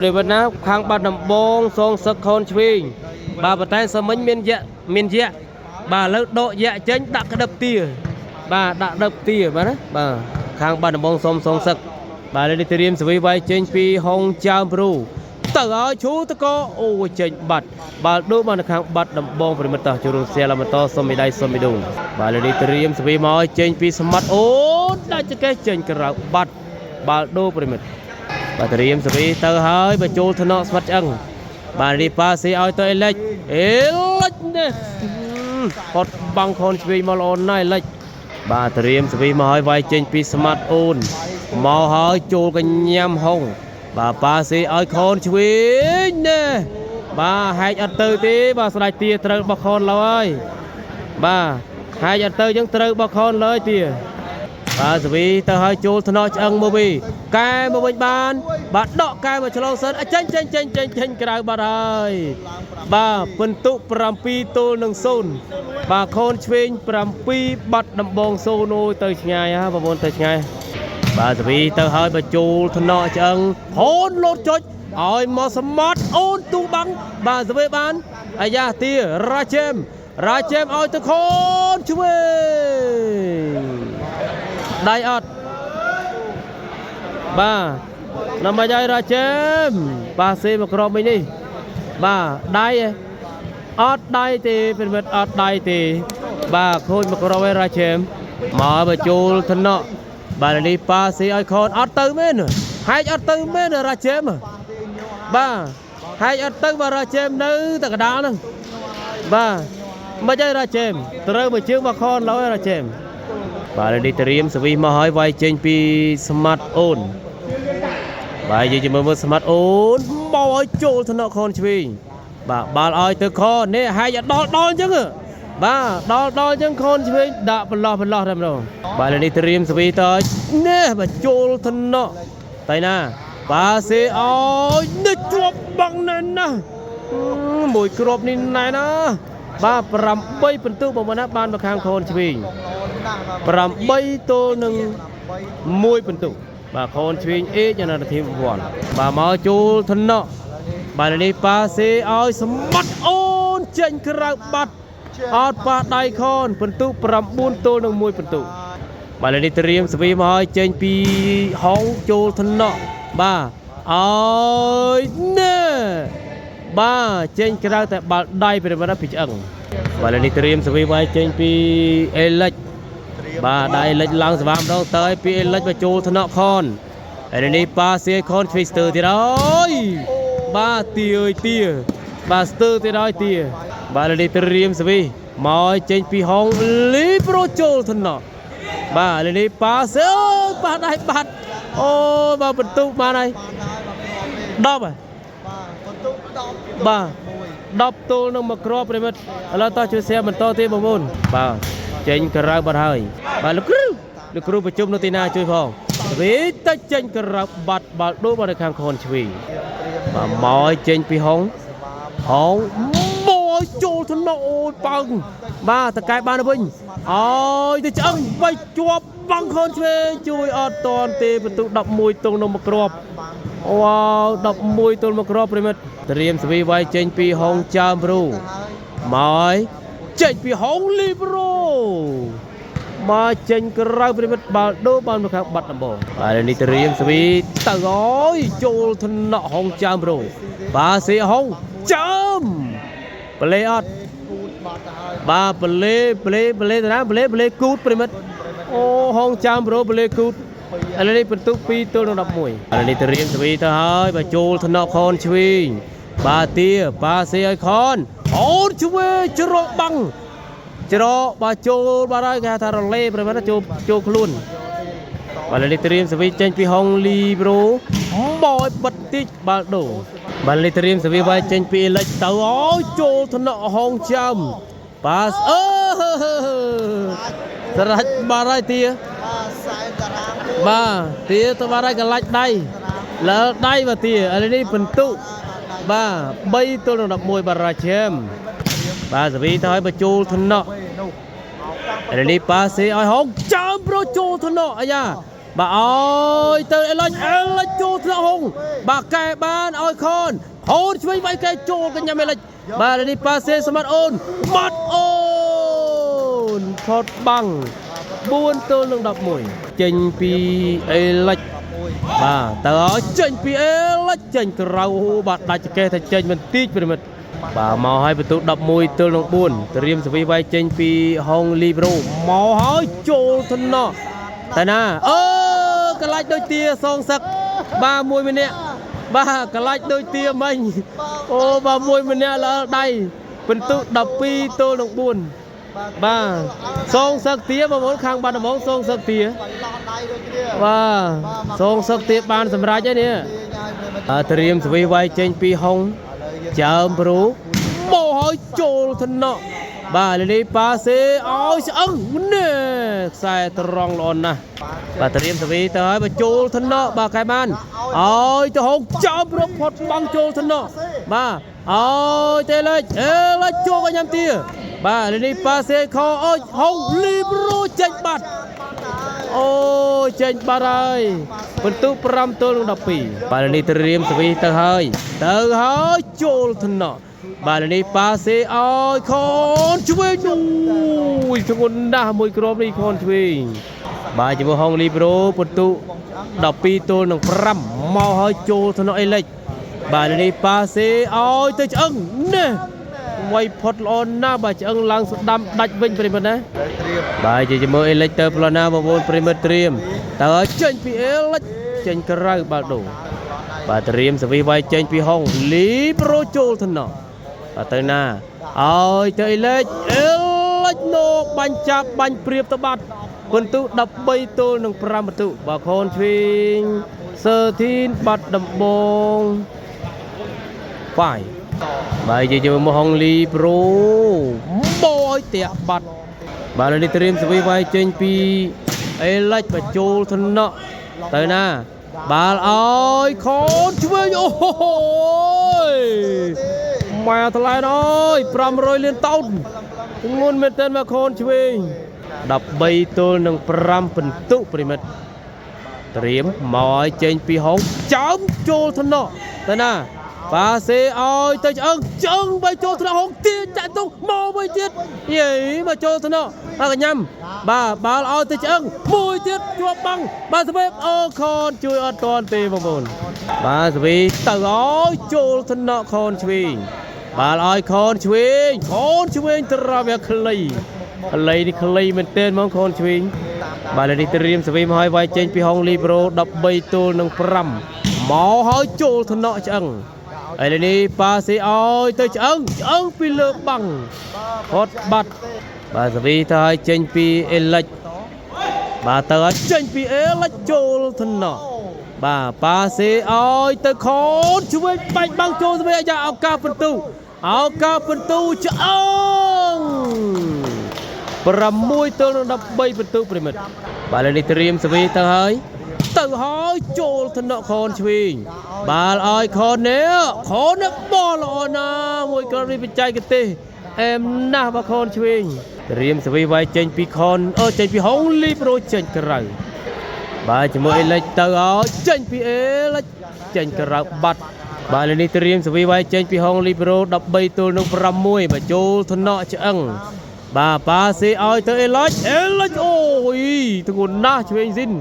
ប្រិយមិត្តណាខាងបាត់ដំបងសងសឹកខនឆ្វេងបាទប៉ុន្តែសមិញមានយៈមានយៈបាទឥឡូវដកយៈចេញដាក់ក្តឹបទាបាទដាក់ដឹបទាបាទណាបាទខាងបាត់ដំបងសុំសងសឹកបាទនេះត្រៀមសវីវាយចេញពីហុងចើមព្រូទៅឲ្យឈូតកអូចេញបាត់បាល់ដូមកនៅខាងបាត់ដំបងប្រិមិត្តតោះចូលរួមសៀលបន្តសុំមីដៃសុំមីដងបាទនេះត្រៀមសវីមកឲ្យចេញពីស្មាត់អូដាច់ចកេះចេញក្រៅបាត់បាល់ដូប្រិមិត្ត បាទត្រៀមសេវីទៅហើយបញ្ចូលថ្នាក់ស្វិតឆ្អឹងបាទនេះប៉ាស៊ីឲ្យទៅអេលិចអេលិចនេះហត់បាំងខនឆ្វេងមកល្អណាស់អេលិចបាទត្រៀមសេវីមកហើយវាយចេញពីស្មាត់អូនមកហើយចូលកញ្ញាំហុងបាទប៉ាស៊ីឲ្យខនឆ្វេងនេះបាទហែកអត់ទៅទេបាទស្ដាច់ទាត្រូវបោះខនឡើយបាទហែកអត់ទៅអញ្ចឹងត្រូវបោះខនឡើយទា បាទសវីទៅឲ្យចូលថ្នាក់ឆ្អឹងមកវិញកែមកវិញបាន បាទដកកែមកឆ្លងសិនចេញចេញចេញចេញចេញក្រៅបាត់ហើយបាទពិន្ទុ7ទល់នឹង0បាទខូនឆ្វេង7បាត់ដំបង0អូយទៅឆ្ងាយហ่าបងប្អូនទៅឆ្ងាយបាទសវីទៅឲ្យបញ្ចូលថ្នាក់ឆ្អឹងហូនលោតចុចឲ្យមកសមត់អូនទូបាំងបាទសវីបានអាយ៉ាទារ៉ាជេមរ៉ាជេមឲ្យទៅខូនឆ្វេង ដៃអត់បាទណាំបាច់ឲ្យរ៉ាជេមបាទសេមកក្រុមវិញនេះបាទដៃអត់ដៃទេប្រិមិត្តអត់ដៃទេបាទខូចមកក្រុមឯរ៉ាជេមមកបញ្ចូលថ្នាក់បាទនេះប៉ាសេឲ្យខនអត់ទៅមែនហែកអត់ទៅមែនរ៉ាជេមបាទហែកអត់ទៅបាទរ៉ាជេមនៅតែកដាលហ្នឹងបាទមិនឲ្យរ៉ាជេមត្រូវមកជើងមកខនឡើយរ៉ាជេម បាទនេះត្រៀមសវីមកហើយវាយចេញពីស្មាត់អូនបាទយើងជំរឿមើលស្មាត់អូនបោឲ្យចូលថ្នាក់ខនឆ្វេងបាទបាល់ឲ្យទៅខននេះហែកដល់ដល់អញ្ចឹងបាទដល់ដល់អញ្ចឹងខនឆ្វេងដាក់បន្លោះបន្លោះតែម្ដងបាទនេះត្រៀមសវីទៅនេះបាទចូលថ្នាក់តៃណាបាទសេឲ្យនេះជាប់បាំងណែនណាស់មួយគ្រាប់នេះណែនណាបាទ8ពិន្ទុបងប្អូនណាបានមកខាងខនឆ្វេង 8ទល់នឹង1ពិន្ទុបាទខនឆ្វេងអេកណាធីម1បាទមកចូលថ្នាក់បាទនេះប៉ាសេឲ្យសម្បត្តិអូនចេញក្រៅបាត់អត់ប៉ះដៃខនពិន្ទុ9ទល់នឹង1ពិន្ទុបាទនេះត្រៀមសវីមកឲ្យចេញពីហងចូលថ្នាក់បាទឲ្យនេះបាទចេញក្រៅតែបាល់ដៃប្រិមត្តពីឆ្អឹងបាទនេះត្រៀមសវីមកឲ្យចេញពីអេលិច បាទដៃលិចឡើងស្វាម្ដងទៅឲ្យពីលិចមកចូលថ្នាក់ខនហើយនេះប៉ាសៀខនឆ្វេងស្ទើទៀតហើយបាទទាអើយទាបាទស្ទើទៀតហើយទាបាទនេះត្រៀមសវីមកឲ្យចេញពីហងលីប្រូចូលថ្នាក់បាទនេះប៉ាសៀអូយប៉ះដៃបាត់អូយបាទបន្ទុកបានហើយ10ហើយបាទ10ទល់នឹងមកគ្រាប់ប្រិមិត្តឥឡូវតោះជួយសៀបន្តទៀតបងប្អូនបាទចេញក្រៅបាត់ហើយបាទលោកគ្រូលោកគ្រូប្រជុំនៅទីណាជួយផងវីទៅចេញក្រៅបាត់បាល់ដូមកនៅខាងខនឆ្វេងបាទមកឲ្យចេញពីហុងហុងមកឲ្យចូលថ្នាក់អូយប៉ើងបាទតកែបានទៅវិញឲ្យទៅឆ្អឹងបីជាប់បាំងខនឆ្វេងជួយអត់តនទេបន្ទុក11ទងនៅមកគ្រាប់ វ៉ាវ11ទល់មកគ្រាប់ប្រិមិត្តត្រៀមសវីវាយចេញពីហុងចើមព្រូមកហើយចេញពីហុងលីប្រូមកចេញក្រៅប្រិមិត្តបាល់ដូបានមកខាងបាត់ដំបងបាទនេះត្រៀមសវីទៅហើយចូលថ្នាក់ហុងចើមព្រូបាទសេហុងចើមប្លេអត់បាទប្លេប្លេប្លេតាណាប្លេប្លេគូតប្រិមិត្តអូហុងចើមព្រូប្លេគូត ឥឡូវនេះបន្ទុក2ទល់នឹង11ឥឡូវនេះត្រៀមសវីទៅហើយបាទចូលថ្នាក់ខនឆ្វេងបាទទាបាសេឲ្យខនអូនឆ្វេងច្រកបាំងច្រកបាទចូលបាទហើយគេហៅថារលេប្រិមត្តចូលចូលខ្លួនបាទឥឡូវនេះត្រៀមសវីចេញពីហុងលីប្រូបោយបិទតិចបាល់ដូបាទឥឡូវនេះត្រៀមសវីវាយចេញពីអេលិចទៅអូយចូលថ្នាក់ហុងចាំបាសអឺស្រេចបាទហើយទា បាទទាទៅបាត់ហើយកលាច់ដៃលើដៃបាទទាឥឡូវនេះពិន្ទុបាទ3ទល់នឹង11បាទរ៉ាជេមបាទសវីទៅឲ្យបញ្ចូលថ្នាក់ឥឡូវនេះប៉ាសេឲ្យហុងចើមប្រូចូលថ្នាក់អាយ៉ា បាទឲ្យទៅអេឡិចអេឡិចចូលថ្នាក់ហុងបាទកែបានឲ្យខនខនឆ្វេងវាយកែចូលកញ្ញាមេលិចបាទនេះប៉ាសេសម្បត្តិអូនបាត់អូនផុតបាំង4ទល់នឹង11ចេញពីអេលិចបាទតើឲ្យចេញពីអេលិចចេញក្រៅបាទដាច់ចកេះថាចេញមិនតិចប្រិមិត្តបាទមកឲ្យបន្ទុក11ទល់នឹង4ត្រៀមសវីវាយចេញពីហុងលីប្រូមកហើយចូលថ្នាក់តែណាអឺកលាច់ដូចទាសងសឹកបាទមួយម្នាក់បាទកលាច់ដូចទាមិញអូបាទមួយម្នាក់ល្អដៃបន្ទុក12ទល់នឹង4បាទសងសឹកទាបងប្អូនខាងបាត់ដំបងសងសឹកទាបាទសងសឹកទាបានសម្រេចហើយនេះត្រៀមសវីវាយចេញពីហុងចើមព្រូមកហើយចូលថ្នាក់បាទលីប៉ាសេឲ្យស្អឹងនេះខ្សែត្រង់ល្អណាស់បាទត្រៀមសវីទៅហើយបើចូលថ្នាក់បាទកែបានឲ្យទៅហុងចើមព្រូផុតបងចូលថ្នាក់បាទឲ្យទេលេចអេលេចចូលកញ្ញាំទាបាទលីប៉ាសេខអើយហុងលីប្រូចេញបាត់អូចេញបាត់ហើយបន្ទុក5ទល់នឹង12បាទនេះត្រៀមសវីទៅហើយទៅហើយចូលថ្នាក់បាទនេះប៉ាសេឲ្យខនឆ្វេងអូយធ្ងន់ណាស់មួយគ្រាប់នេះខនឆ្វេងបាទជាមួយហុងលីប្រូបន្ទុក12ទល់នឹង5មកហើយចូលថ្នាក់អេលិចបាទនេះប៉ាសេឲ្យទៅឆ្អឹងនេះវាយផុតល្អណាស់បាទឆ្អឹងឡើងស្ដាំដាច់វិញប្រិមិត្តណាបាទជាជាមួយអេលិចទៅប្លណាបងប្អូនប្រិមិត្តត្រៀមតើចេញពីអេលិចចេញក្រៅបាល់ដូបាទត្រៀមសវីវាយចេញពីហុងលីប្រូចូលថ្នាក់បាទទៅណាឲ្យទៅអេលិចអេលិចណូបាញ់ចាប់បាញ់ព្រៀបទៅបាត់ពិន្ទុ13ទល់នឹង5ពិន្ទុបាទខនឆ្វេងសឺធីនបាត់ដំបងហ្វាយបាទនិយាយជាមួយមកហុងលីប្រូបយតាក់បាត់បាទនេះត្រៀមសវីវាយចេញពីអេលិចបញ្ចូលថ្នាក់ទៅណាបាល់ឲ្យខនឆ្វេងអូហូយម៉ែថ្លៃអើយ500លានតោនងួនមែនទែនមកខនឆ្វេង13ទល់នឹង5ពិន្ទុប្រិមិត្តត្រៀមមកឲ្យចេញពីហុងចើមចូលថ្នាក់ទៅណាប៉ាសេឲ្យទៅឆ្អឹងឆ្អឹងបីចូលថ្នាក់ហុងទាចាក់ទុកមកមួយទៀតយេមកចូលថ្នាក់អើកញ្ញាំបាទបាល់ឲ្យទៅឆ្អឹងមួយទៀតជាប់បាំងបាទស្វេបអូខនជួយអត់តាន់ទេបងប្អូនបាទស្វីទៅឲ្យចូលថ្នាក់ខនឆ្វេងបាល់ឲ្យខនឆ្វេងខនឆ្វេងត្រវាខ្លីខ្លីនេះខ្លីមែនទែនហ្មងខនឆ្វេងបាទនេះត្រៀមស្វីមកឲ្យវាយចេញពីហុងលីប្រូ13ទល់នឹង5មកឲ្យចូលថ្នាក់ឆ្អឹងឥឡូវនេះប៉ាសេឲ្យទៅឆ្អឹងឆ្អឹងពីលើបាំងហត់បាត់បាទសវីទៅឲ្យចេញពីអេលិចបាទទៅឲ្យចេញពីអេលិចចូលថ្នាក់បាទប៉ាសេឲ្យទៅខនឆ្វេងបាច់បាំងចូលសវីអាយ៉ាឱកាសពិន្ទុឱកាសពិន្ទុឆ្អឹង6ទល់នឹង13ពិន្ទុប្រិមិត្តបាទឥឡូវនេះត្រៀមសវីទៅហើយទៅហើយចូលថ្នាក់ខនឆ្វេងបាល់ឲ្យខននេះខននេះបលល្អណាស់មួយគ្រាប់នេះបច្ចេកទេសអែមណាស់បើខនឆ្វេងត្រៀមសវីវាយចេញពីខនអឺចេញពីហុងលីប្រូចេញក្រៅបាទជាមួយអេលិចទៅឲ្យចេញពីអេលិចចេញក្រៅបាត់បាទនេះត្រៀមសវីវាយចេញពីហុងលីប្រូ13ទល់នឹង6បាទចូលថ្នាក់ឆ្អឹងបាទប៉ាសេឲ្យទៅអេលិចអេលិចអូយធ្ងន់ណាស់ឆ្វេងស៊ីន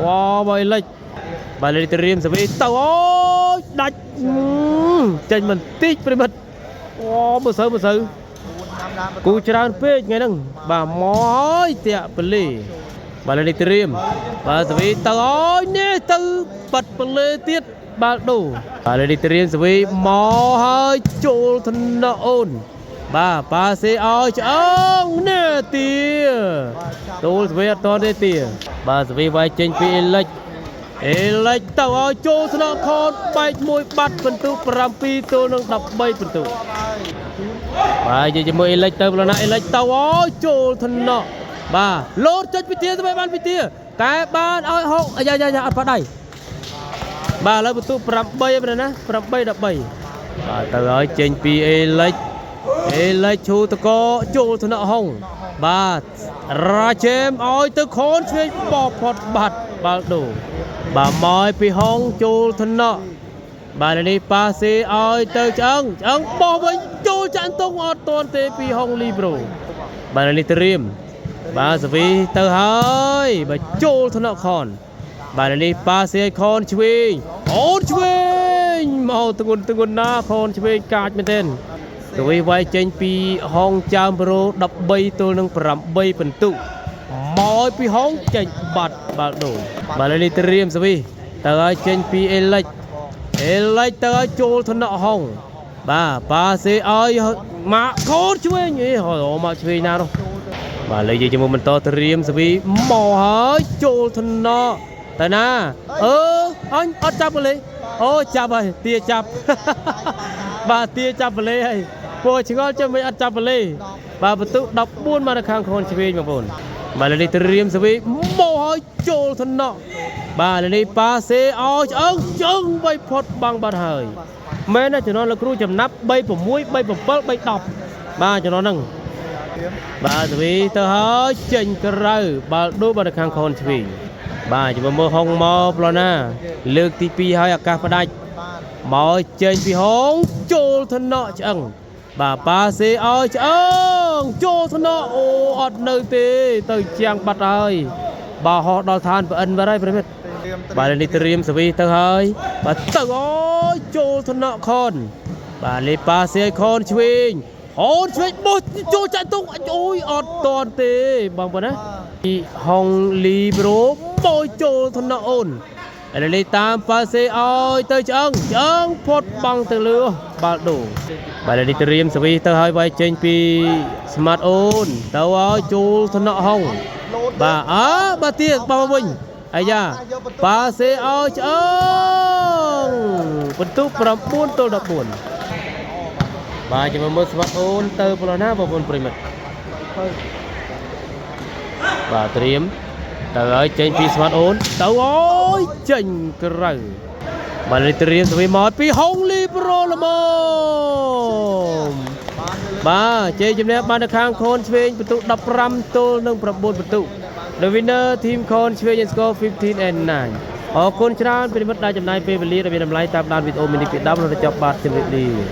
វ៉ាបើអេលិចបាទនេះត្រៀមសវីទៅអូយដាច់ចេញមិនតិចប្រិមិត្តអូមើលសូវមើលសូវគូច្រើនពេកថ្ងៃហ្នឹងបាទមកហើយតាក់ពលីបាទនេះត្រៀមបាទសវីទៅអូយនេះទៅបាត់ពលីទៀតបាល់ដូបាទនេះត្រៀមសវីមកហើយចូលថ្នាក់អូនបាទប៉ាសេឲ្យឆ្អឹងនេះទាទូលសវីអត់តទេទាបាទសវីវាយចេញពីអេលិចអេលិចទៅឲ្យចូលថ្នាក់ខនបែកមួយបាត់ពិន្ទុ7ទល់នឹង13ពិន្ទុបាទនិយាយជាមួយអេលិចទៅប្លណាអេលិចទៅឲ្យចូលថ្នាក់បាទលោតចុចពីទាទៅបានពីទាកែបានឲ្យហុកអាយ៉ាយ៉ាអត់ផាត់ដៃបាទឥឡូវពិន្ទុ8ហ្នឹងណា8 13បាទទៅឲ្យចេញពីអេលិចអេលិចឈូតកចូលថ្នាក់ហុងបាទរ៉ាជេមឲ្យទៅខនឆ្វេងបផុតបាត់ បាល់ដូបាទមកពីហងចូលថ្នាក់បាទនេះប៉ាសេឲ្យទៅឆ្អឹងឆ្អឹងបោះវិញចូលចាក់តុងអត់ទាន់ទេពីហងលីប្រូបាទនេះត្រៀមបាទសវីទៅហើយបាទចូលថ្នាក់ខនបាទនេះប៉ាសេឲ្យខនឆ្វេងអូនឆ្វេងមកទងន់ទងន់ណាខនឆ្វេងកាចមែនទែនសវីវាយចេញពីហងចើមប្រូ13ទល់នឹង8ពិន្ទុមកពីហងចេញបាត់បាល់ដូបាទនេះត្រៀមសវីទៅឲ្យចេញពីអេលិចអេលិចទៅឲ្យចូលថ្នាក់ហងបាទប៉ាសេឲ្យម៉ាក់កូនឆ្វេងអេហ៎មកឆ្វេងណានោះបាទលេខជាមួយបន្តត្រៀមសវីមកហើយចូលថ្នាក់ទៅណាអឺអញអត់ចាប់លេអូចាប់ហើយទាចាប់ បាទទាចាប់បលេហើយពួកឆ្ងល់ចាំមិនអត់ចាប់បលេបាទបន្ទុ14មកនៅខាងខូនឆ្វេងបងប្អូនបាទលេខត្រៀមសវីមកហើយចូលថ្នាក់បាទលេខប៉ាសេឲ្យឆ្អឹងឆ្អឹងបីផុតបាំងបាត់ហើយមែនណាជំនាន់លោកគ្រូចំណាប់36 37 310បាទជំនាន់ហ្នឹងបាទសវីទៅហើយចេញក្រៅបាល់ដូបាទនៅខាងខូនឆ្វេងបាទជំមើហុងមកប្លណាលើកទី2ហើយឱកាសផ្ដាច់ មកចេញពីហងចូលថ្នាក់ឆ្អឹងបាទប៉ាសេឲ្យឆ្អឹងចូលថ្នាក់អូអត់នៅទេទៅជាងបាត់ហើយបាទហោះដល់ឋានប្អិនបាត់ហើយប្រិមិត្តបាទនេះត្រៀមសវីទៅហើយបាទទៅអូយចូលថ្នាក់ខនបាទលេប៉ាសេឲ្យខនឆ្វេងអូនឆ្វេងបោះចូលចាក់ទុកអូយអត់តន់ទេបងប្អូនណាពីហងលីប្រូបោះចូលថ្នាក់អូន ឥឡូវនេះតាមប៉ាសេឲ្យទៅឆ្អឹងឆ្អឹងផុតបាំងទៅលើបាល់ដូបាទឥឡូវនេះត្រៀមសវីទៅហើយវាយចេញពីស្មាតអូនទៅឲ្យចូលថ្នាក់ហុងបាទអើបាទទៀតបោះមកវិញអាយ៉ាប៉ាសេឲ្យឆ្អឹងបន្ទុក9ទល់14បាទចាំមើលស្មាតអូនទៅប្លោះណាបងប្អូនប្រិមិត្តបាទត្រៀមទៅឲ្យចេញពីស្មាតអូនទៅឲ្យចេញក្រៅបាទនេះត្រៀមសវីមកពីហុងលីប្រូល្មមបាទជ័យជំនះបាននៅខាងខូនឆ្វេងបន្ទុក15ទល់នឹង9បន្ទុក The winner team ខូនឆ្វេង and score 15 and 9អរគុណច្រើនប្រិមិត្តដែលចំណាយពេលវេលាដ៏មានតម្លៃតាមដានវីដេអូមីនេះពីដើមរហូតដល់ចប់បាទជម្រាបលា។